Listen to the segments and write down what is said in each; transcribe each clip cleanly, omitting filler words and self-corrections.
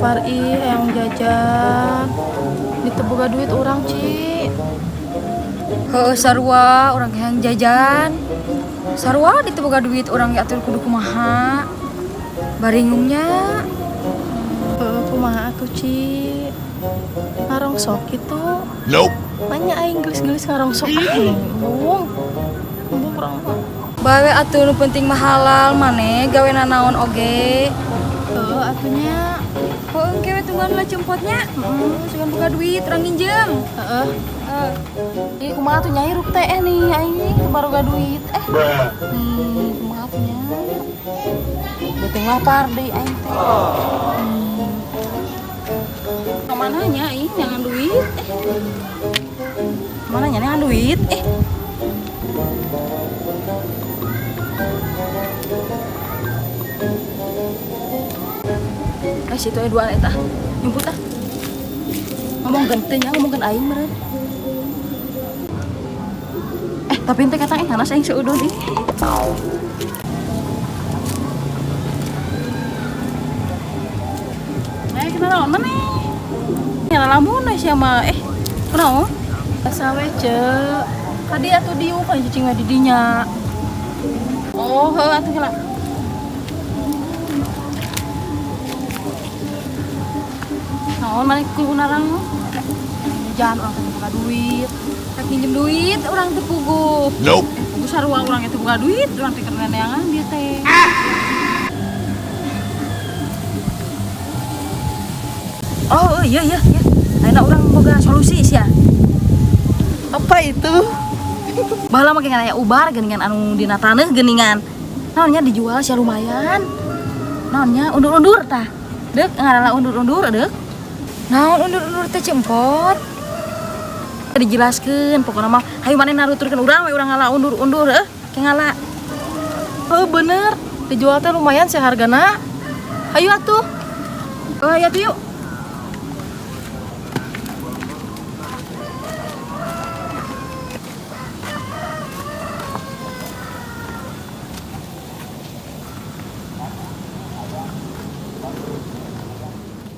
Lapar ih, hayang jajan. Teu boga duit urang, Ci. Heueuh, sarua urang hayang jajan. Sarua teu boga duit urang ge, atuh kudu kumaha. Baringung nya. Heueuh, kumaha atuh, Ci? Ngarongsok kitu. Nope. Nanya aing geus-geus ngarongsok ah. Embung. Embung urang mah. Bae atuh, nu penting mah halal maneh gawe nanaon oge. Heueuh atuh nya. Heueuh, engke we tungguan lah cempotnya. Heeh. Sugan boga duit urang nginjem. Heeh. Heeh. Ih, kumaha tuh nya hirup teh nih aing teu baroga duit. Eh. Bruh. Nih, kumaha tuh nya? Beuteung lapar deui aing teh. Kemana nya aing neangan duit? Eh. Kemana nya neangan duit? Eh. Eh, situ aya dua eta. Nyumput ah. Ngomongkeun teh nya, ngomongkeun aing meureun. Eh, tapi ente kata aing nanas aing seudon ih. Eh, kunaon maneh? Nya lamun we sia mah. Eh, kunaon? Asa we, Ceu. Tadi atuh diuk kan cicing we di dinya. Oh, heuh atuh heula. Naon maneh kudu narang? Jajan urang teh boga duit. Rek nginjem duit urang teu puguh. Nope. Puguh sarua urang teh boga duit, urang teh keur neangan dia teh. Oh, iya iya iya. Ayeuna urang boga solusi sia. Apa itu? Baheula mah geuningan aya ubar geuningan anu dina taneuh geuningan. Naon nya dijual sia lumayan. Naon nya undur-undur tah. Deuk ngarala undur-undur deuk. Naon undur-undur teh cempot? Dijelaskeun pokona mah hayu maneh naruturkeun urang we urang ngala undur-undur heuh ke ngala. Heuh bener, dijual teh lumayan sih hargana. Hayu atuh. Oh, hayu atuh yuk.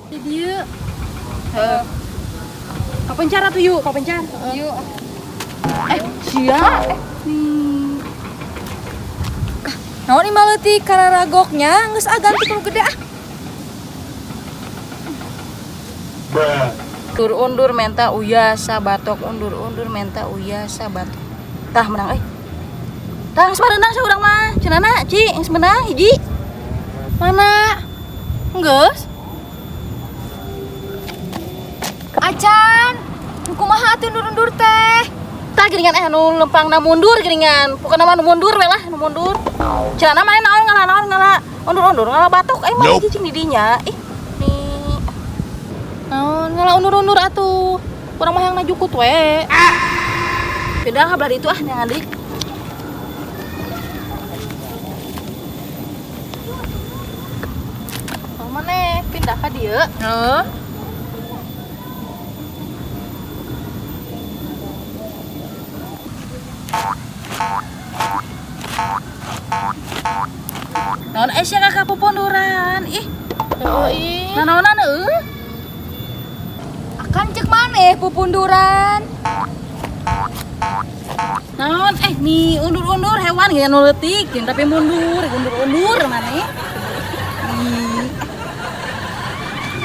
Di dieu. Heeh. Kapencar atuh yuk, kapencar. Yuk. Eh, sia. Nih. Naon ieu mah leutik kararagoknya geus ah ganti ku nu gede ah. Bruh. Undur-undur menta uyasa batok, undur-undur menta uyasa batok. Tah menang euy. Tah geus barenang saurang mah. Cenana, Ci, geus menang hiji. Mana? Geus. Acan, kumaha atuh undur-undur teh? Tah geuningan anu lempangna mundur geuningan. Pokona mah nu mundur we lah, nu mundur. Cenana maneh naon ngala naon ngala undur-undur ngala batok aing mah Nope. cicing di dinya. Ih, nih. Naon ngala undur-undur atuh. Urang mah hayang jukut we. Beda ka belah ditu ah neangan deui. Oh, maneh pindah ka dieu? Heeh. Naon sia kakak popondoran? Ih. Heeh, ih. Nanaonan eueuh? Akan cek maneh pupunduran. Naon nih undur-undur hewan ge nu leutik jeung tapi mundur, undur-undur maneh. Nih.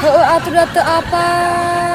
Heueuh atuh da teu apal.